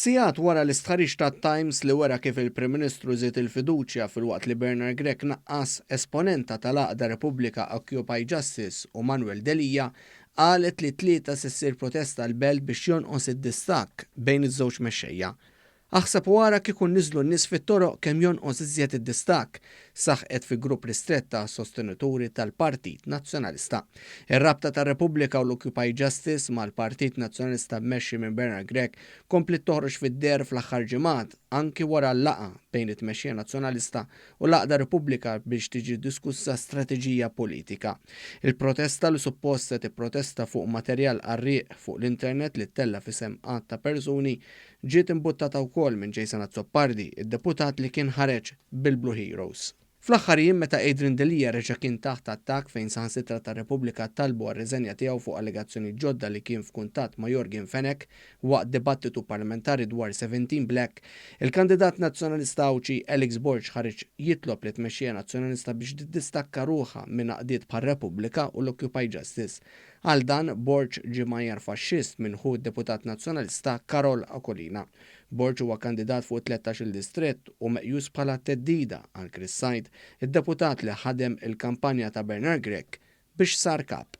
Sigħat wara l-istħarriġ tat-Times li wera kif il-Prim Ministru żied il-fiduċja filwaqt li Bernard Grech naqqas, esponenta tal-għaqda Repubblika Occupy Justice u Manuel Delia qalet li t-Tlieta se ssir protesta l-Belt biex jonqos id-distakk bejn iż-żewġ mexxejja. Aħseb u ara kieku niżlu n-nies fit-toroq kemm jonqos iżjed id-distakk, saħqet fi grupp ristrett ta' sostenituri tal-Partit Nazzjonalista. Ir-rabta ta' Repubblika u l-Occupy Justice mal-Partit Nazzjonalista mmexxi minn Bernard Grech kompliet toħroġ fid-deher fl-aħħar ġimgħat, anki wara l-laqgħa bejn it-tmexxija Nazzjonalista u l-għaqda Repubblika biex tiġi diskussa strateġija politika. Il-protesta li suppost se tipprotesta fuq materjal qarrieq fuq l-internet li ttella' f'isem għadd ta' persuni ġiet imbuttata wkoll minn Jason Azzopardi, id-deputat li kien ħareġ bil-Blue Heroes. Fl-aħħar jiem meta Adrian Delia reġa' kien taħt attakk fejn saħansitra ta' Repubblika talbu għar-riżenja tiegħu fuq allegazzjonijiet ġodda li kien f'kuntatt ma' Yorgen Fenech waqt dibattitu parlamentari dwar 17 Black, il-kandidat Nazzjonalista Għawdxi Alex Borg ħareġ jitlob lit-tmexxija Nazzjonalista biex tiddistakka ruħha minn għaqdiet bħal Repubblika u l-Occupy Justice. Għal dan, Borg ġie mgħajjar faxxist minn ħu d-deputat Nazzjonalista Karol Aquilina. Borg huwa kandidat fuq it-tlettax-il distrett u meqjus bħala theddida għal Chris Said, id-deputat li ħadem il-kampanja ta' Bernard Grech biex sar Kap.